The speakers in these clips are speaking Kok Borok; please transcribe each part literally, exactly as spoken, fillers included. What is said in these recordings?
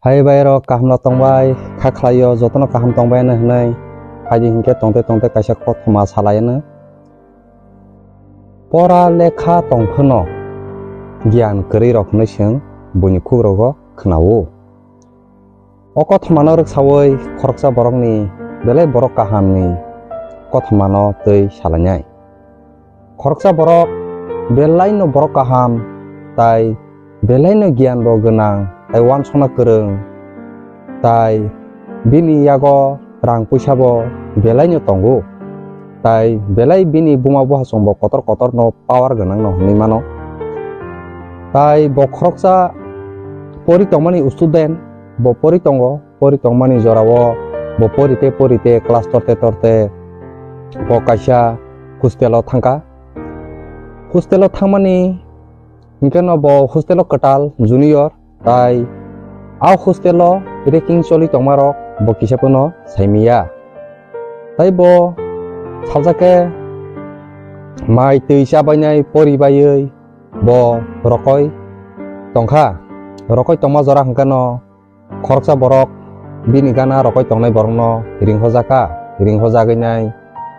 Hai bai rok kaham no tongbai, kha khlai o joto no kaham tongbai ano hinui. Hai di hinkhe tongte tongte kaisa kothoma salai ano. Pora lekha tong phano giyan kwrwi rok hinui chwng buini khuk rogo khna o. O kothoma no rwksaui khoroksa borok ni belai borok kaham ni kothoma no twi salai nai. Khoroksa borok belai no borok kaham, tai belai no giyan bo gwnang, tai uansukna kwrwng, tai bini yago rang puisa bo belai no tongo, tai belai bini buma buhasong bo kotor kotor no power gwnang no hinui mano. Tai bo khoroksa pori tongmani student, bo pori tongo, pori tongmani jorao bo pori te pori te class torte torte bo kaisa hostel o thangkha. Hostel o thangmani hinkhe no bo hostel o kwtal junior, tai a hostel o ragging choli tongma rok bo kisa phano saimiya. Tai bo salsa khe mai twi chabainai pori baiwi bo rokoi tongkha. Rokoi tongma jora hinkhe no khoroksa borok bini gana rokoi tongnai borokno ringhojakha, ringhojagwi nai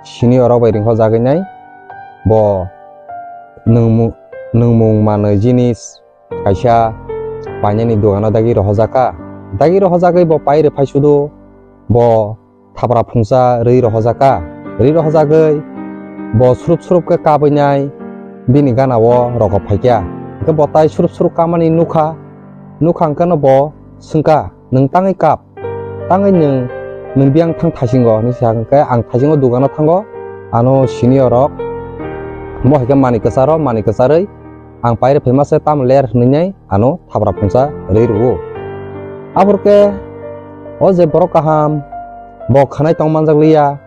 senior rok bai ringhojagwi nai bo nwngmu-, nwngmung manwi jinis kaisa painani dogano dagi rohojakha. Dagi rohojagwi bo pai rwphai sudu bo thapra phungsa rwi rohojakha. Rwi rohojagwi bo surup surup khe kabwi nai bini gana o rokop phaikha. Hinkhe bo tai surup surup kamani nukha, nukha hinkhe no bo swngkha, "Nwng tangwi kap, tangwi nwng, nwng biyang thang thaisingo," hinwi sa hinkhe ang thaisingo dogano thango, ano senior rok, mo hai khe manwi kwcharo, manwi kwcharwi ang paire phaima se tamo ler hinwi nai ano thapra phungsa rwi rwo. Aphuru khe o je borok kaham bo khwnai tong manjak liya,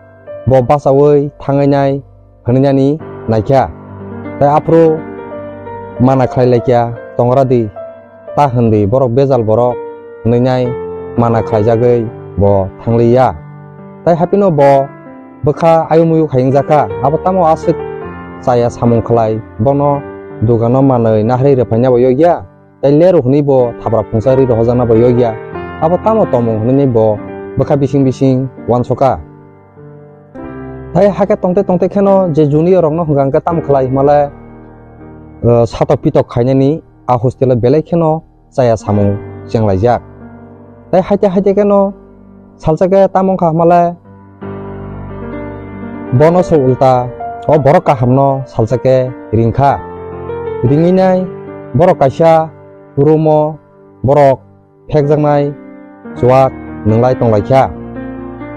bo bachaui thangwi nai hinwi nani naikha. Tai aphuru mana khlai laikha, "Tongra di, ta hwn di, borok bejal borok," hinwi nai mana khlaijagwi bo thangliya. Tai haphino bo bwkha ayu muyu khai wngjakha, abo tamo aswk chaya samung khlai, bono dogano manwi naharwi rwphaina bo yokya, tai leru hwnwi bo thapra phungsa rwi rohojakna bo yokya, abo tamo tongmung hwnwi bo bwkha bising bising uansukha. Tai hakhe tongte tongte kheno je junior rokno hwnkha hwnkhe tamo khlai hwnmale, eh, satok pitok khainani a hostel o belai kheno chaya samung chenglaijak. Tai haite haite kheno salsa khe tamo wngkha hwnmale bono se ulta o borok kahamno salsa khe ringkha. Ringwi nai borok kaisa room o borok phekjaknai chuak nwnglai tonglaikha.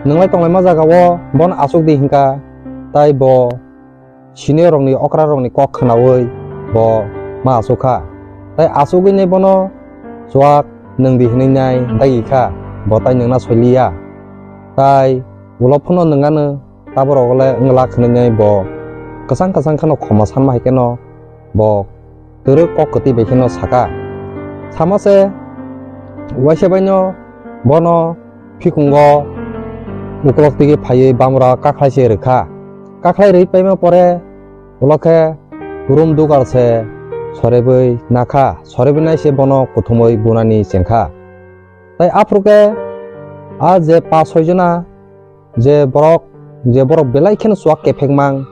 Nwnglai tonglaima jagao bono achukdi hinkha, tai bo senior rokni okra rokni kok khnaui bo ma achukha. Tai achugwi nai bono chuak nwngdi hinwi nai dagi kha, bo tai nwngna soiliya. Tai ulo phano nwngano, taborok le wngla khwnwi nai bo kwchang kwchang kheno khoma sanma hai kheno bo twrwk kok kwtwi bai kheno saka. Sama se waisa baino bono phikungo uklok tigi phaiwi bamra kakhlai se rwkha. Kakhlai rwi paima pore ulo khe room dugar se sorebwi nakha, sorebwi nai se bono kuthumwi bunani chengkha. Tai aphuru khe a je pa soi jona je borok, je borok belai kheno chuak kephek mang,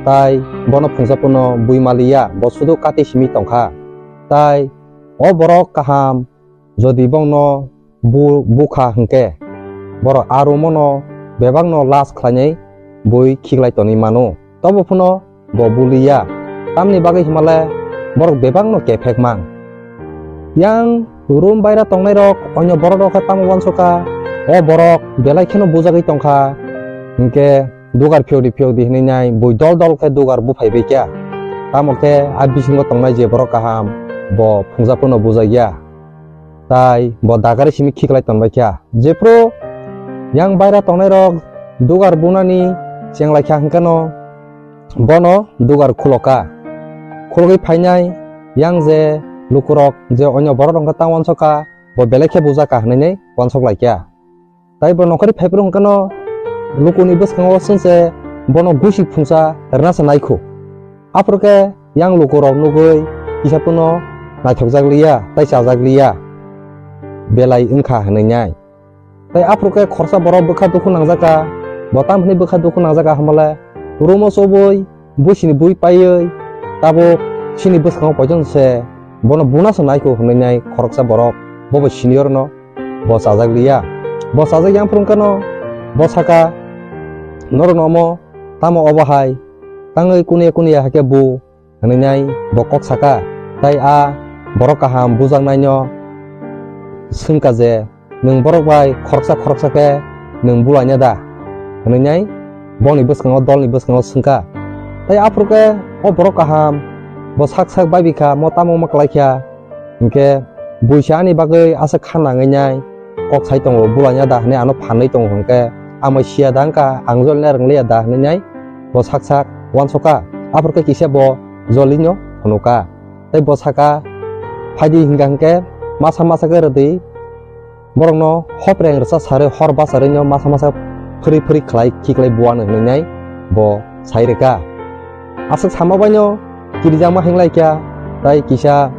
tai bono phungsa phano bui maliya, bo sudu kati simi tongkha. Tai o borok kaham jodi bongno bu-, bukha hwnkhe, borok a room o no bebak no last khlainai bui khiklai tonwi mano. Tobo phano bo buliya. Tamni bagwi hwnmale borok bebakno kephek mang. Yang room baira tongnairok onyo borok rok khe tamo uansukha, o borok belai kheno bujagwi tongkha. Hinkhe dugar phiyokdi phiyokdi hinwi nai bui dol dol khe dugar buphai baikha. Tamo khe a bisingo tongnai je borok kaham bo phungsa phano bujakya. Tai bo dagari simi khiklai tonbaikha. Jephru yang baira tongnairok dugar bunani chenglaikha hwnkhe no bono dugar khuloka. Khulogwi phainai yang je lukurok je onyo borok rok wngkha ta uansukha, bo belai khe bujaka hinwi nai uansuk laikha. Tai bo nokhorwi phaiphuru hwnkhe no lukuni bwskango chwngse bono gusik phungsa rwna se naikhu. Aphuru khe yang lukurok nugwi kisa phano naithokjak liya tai chajak liya. belai wngkha hwnwi nai. Tai aphuru khe khoroksa borok bwkha dukhu nangjakha, bo tam hwnwi bwkha dukhu nangjakha hwnmale, rumo chobwi, bwsini bui paiwi, tabuk chini bwskango poison se, bono buna se naikho hwnwi nai khoroksa borok, bobo senior no, bo chajak liya. Bo chajak yang phuru khe no, bo saka, norok no omo, tamo obo hai, tangwi kunuya kunuya hai khe bu, hwnwi nai bo kok saka, tai a borok kaham bujaknaino swngkha je, "Nwng borok bai khoroksa khoroksa khe nwng bulaina da?" hwnwi nai boni bwskango, dolni bwskango swngkha. Tai aphuru khe o borok kaham bo sak sak bai bikha, mo tamo wngma kwlai kha, hinkhe buisa ani bagwi aswk kha nangwi nai kok sai tongo, bulaina da hwnwi ano phanwi tongo hinkhe, ang bai siya da wngkha, ang jolina rwngliya da hwnwi nai bo sak sak uansukha. Aphuru khe kisa bo jolino phunukha. Tei bo saka, "Phaidi," hinkha hinkhe masa masa khe rwdi, borokno hopreng rwcha sarwi hor bacharwino masa masa phwrwi phwrwi khlai khiklai buano hwnwi nai bo sai rwkha. Aswk sama baino kirijakma hinglai kha, tai kisa,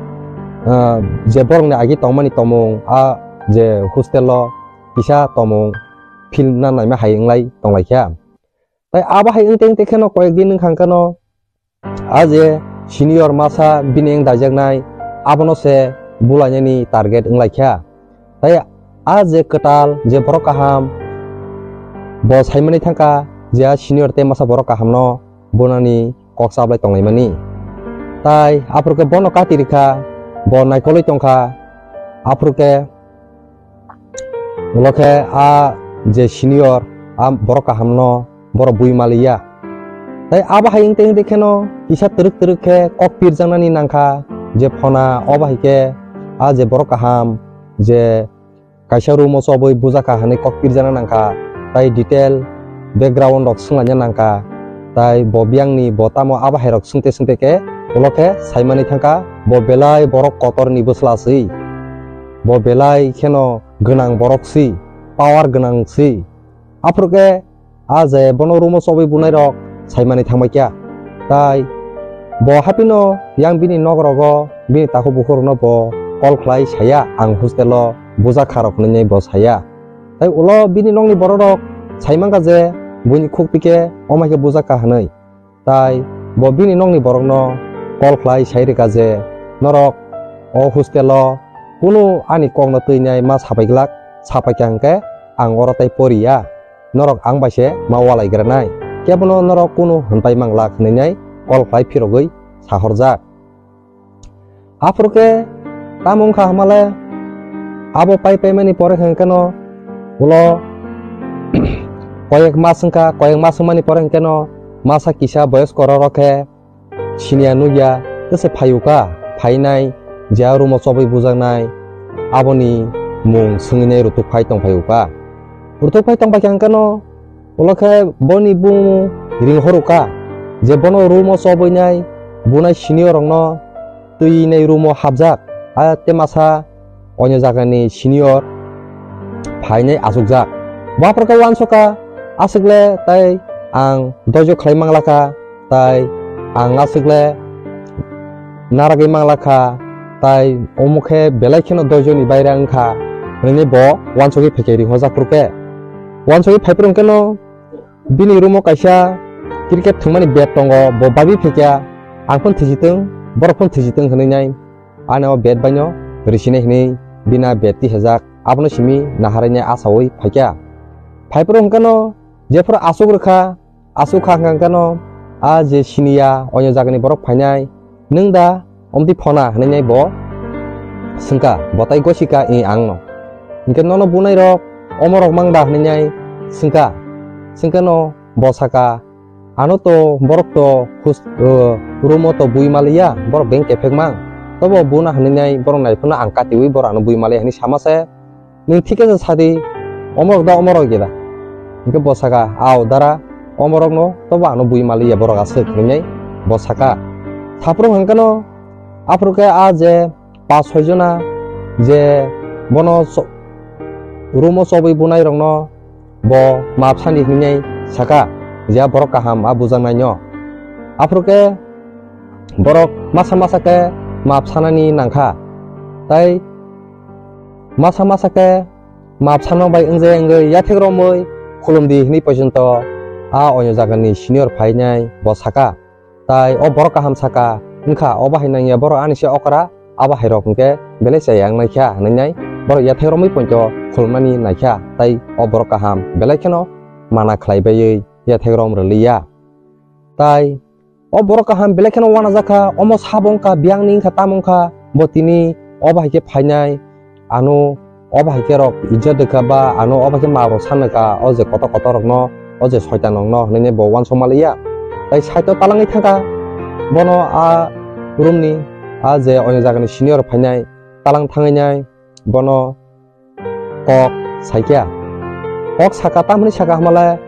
ah, je borokni agi tongmani tomung, a je hostel o kisa tomung film na naima hai wnglai tonglai kha. Tai abo hai wngte wngte kheno koyek din wngkha khe no, a je senior masa bini wng daijaknai, abono se bulainani target wnglaikha. Tai a je kwtal, je borok kaham, bo saimani thangkha je a senior tei masa borok kahamno bunani kok chablai tonglaimani. Tai aphuru khe bono kati rikha, bo naikolwi tongkha, aphuru khe ulo khe a je senior, a borok kahamno borok bui maliya. Tai abo hai wngte wngte kheno kisa twrwk twrwk khe kok pirjaknani nangkha je phona, obo hai khe a je borok kaham je kaisa room o chobwi bujakha hwnwi kok pirjakna nangkha, tai detail background rok swnglaina nangkha, tai bo biyangni bo tamo abo hai rok swngte swngte khe ulo khe saimani thangkha bo belai borok kotorni bwsla se, bo belai kheno gwnang borok se, power gwnang se. Aphuru khe a je bono room o chobwi bunai rok saimani thangbai kha. Tai bo haphino yang bini nok rogo bini takhuk bukhuk rokno bo call khlai saya, "Ang hostel o bujakha rok," hwnwi bo saya. Tai ulo bini nokni borok rok saimangkha je buini khuk tike omai khe bujakha hwnwi. Tai bo bini nokni borokno call khlai sai rwkha je, "Norok o hostel o kunu ani kokno twinai ma sapai glak, sapai kha hwnkhe ang oro tai pori ya, norok ang bai se ma walai granai, kebono norok kunu hwnpai manglak," hwnwi nai call khlai phirogwi sahorjak. Aphuru khe tamo wngkha hwnmale, abo pai paimani pore hwnkhe no ulo koyek mas wngkha, koyek mas wngmani pore hwnkhe no masa kisa boyos kororo khe siniya nukya tese phaiukha, phainai je a room o chobwi bujaknai aboni mung swngwinai rutuk phai tongphaiukha. Rutuk phai tongphaikha hwnkhe no ulo khe boni bumung ringhorukha je bono room o chobwinai bunai senior rokno twinai room o hapjak, a tei masa onyo jagani senior phainai achukjak. Bo aphuru khe uansukha, aswkle tai ang doijo khlai manglakha, tai ang aswkle naragwi manglakha, tai omo khe belai kheno doijoni baire wngkha, hwnwi bo uansugwi phaikhe ringhorjak phuru khe. Uansugwi phaiphuru hwnkhe no bini room o kaisa cricket thwngmani bat tongo, bo babi phaikha, "Ang phano thisitwng, borok phano thisitwng," hwnwi nai. Ani o bat baino risinai hwnwi bini a bat tihajak, abono simi naharwi nai achaui phaikha. Phaiphuru hwnkhe no jephuru achuk rwkha, achuk kha hwnkhe no a je siniya onyo jagani borok phainai, "Nwng da omtwi phona?" hwnwi nai bo swngkha, bo tai gosika, "I, ang no." Hinkhe nono bunai rok omo rok mang da hwnwi nai swngkha, swngkhe no bo saka, "Ano to borok to hus-, uh, room o to bui maliya, borok beng kephek mang. Tobo buna hwnwi nai borok naiphano ang katiwi borok ano bui maliya," hwnwi sama se. "Nwng thik khe sadi, omorok da, omorok geda?" Hinkhe bo saka, "Ao dara, omorokno tobo ano bui maliya borok aswk," hinwi bo saka. Saphuru hwnkhe no, aphuru khe a je pas soi jona je bono so-, room o chobwi bunai rokno bo map sani hinwi saka, je a borok kaham a bujaknaino. Aphuru khe borok masa masa khe map sanani nangkha. Tai Masa masa khe map sanma bai wngjai wngwi yathek romwi khulumdi hwnwi poichonto a oinw jagani senior phainai bo saka. Tai o borok kaham saka, wngkha o bahai nangya borok ani se okra, a bahairok hwnkhe belai chaya wngnaikha hwnwi nai borok yathek romwi poito khulumnani naikha, tai o borok kaham belai kheno mana khlai baiwi yathek rom rwliya. Tai o borok kaham belai kheno uanajakha, omo sabo wngkha, biyangni wngkha, tamo wngkha, bo tini o bahai khe phainai, ano o bahai khe rok ijat rwkha ba ano o bahai khe map rok sanrwkha, o je kotor kotor rokno, o je soitan rokno hwnwi bo uansukma liya. Tai side o talangwi thangkha, bono a room ni a je oinw jagani senior phainai talang thangwi nai bono kok saikha. Kok saka, tamni saka hamale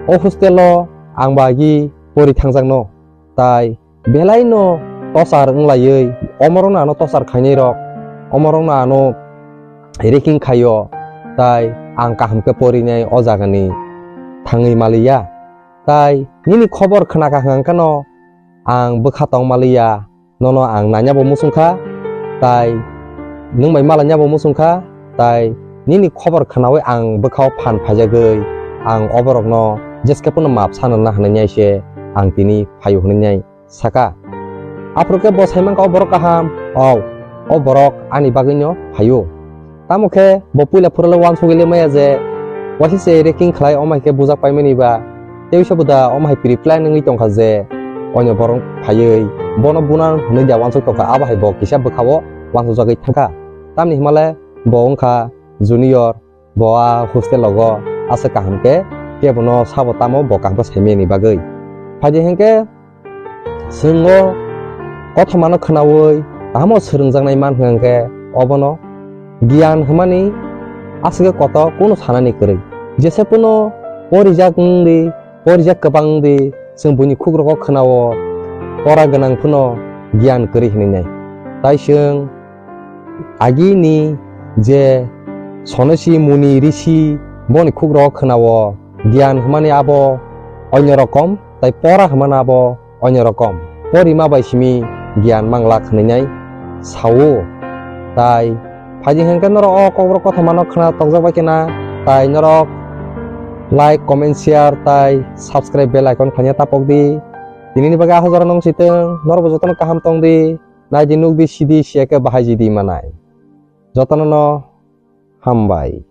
o hostel o ang ba agi pori thangjakno. Tai belai no tochar wnglaiwi, omorokno ano tochar khainai rok, omorokno ano ragging khaio, tai ang kaham khe porinai o jagani thangwi maliya. Tai nini khobor khnakha hwnkhe no ang bwkha tong maliya, nono ang nanya bo muchungkha, tai nwng bai malaina bo muchungkha, tai nini khobor khnawi ang bwkhao phan phaijagwi ang oborokno jeskhe phano map sanrwna hwnwi se ang tini phaio hwnwi saka. Aphuru khe bo sai mankha o borok kaham, o, o borok ani bagwino phaio. Tamo khe bo puila phuru le uansugwi le maya je waisa se ragging khlai, omo hai khe bujak paimani ba, tei uisa bo da omo hai pre-plan wngwi tongkha je oinw borok phaiwi bono buna hwnwi da uansuk tongkha, abo hai bo kisa bwkhao uansukjagwi thangkha. Tamni hwnmale bo wngkha junior, bo a hostel logo aswk kaham khe kebono sabo tamo bo kaham khe saimani bagwi. Phaidi hinkhe chwng o kothomano khnaui tamo swrwngjaknai man hwnkhe obono giyan hwnmani aswk kotor kunu sanani kwrwi. Jesa phano porijak wngdi, porijak kwbang wngdi, chwng buini khukrok o khna-o pora gwnang phano giyan kwrwi hwnwi nai. Tai chwng agini je Sonosi Muni Risi boni khukrok o khna-o giyan hwnmani abo onyo rokom, tai pora hwnmani abo onyo rokom. Porima bai simi giyan manglak hwnwi nai sao. Tai phaidi hinkhe norok o kokborok kothomano khna tokjak bai khe na, tai norok like, comment, share tai subscribe bell icon khaina tapok di. Tinini bagwi ahojora nung sitwng, norok bo jotono kaham tong di, nai di, nuk di, si di, siya khe bahai ji di manai. Jotono no hambai.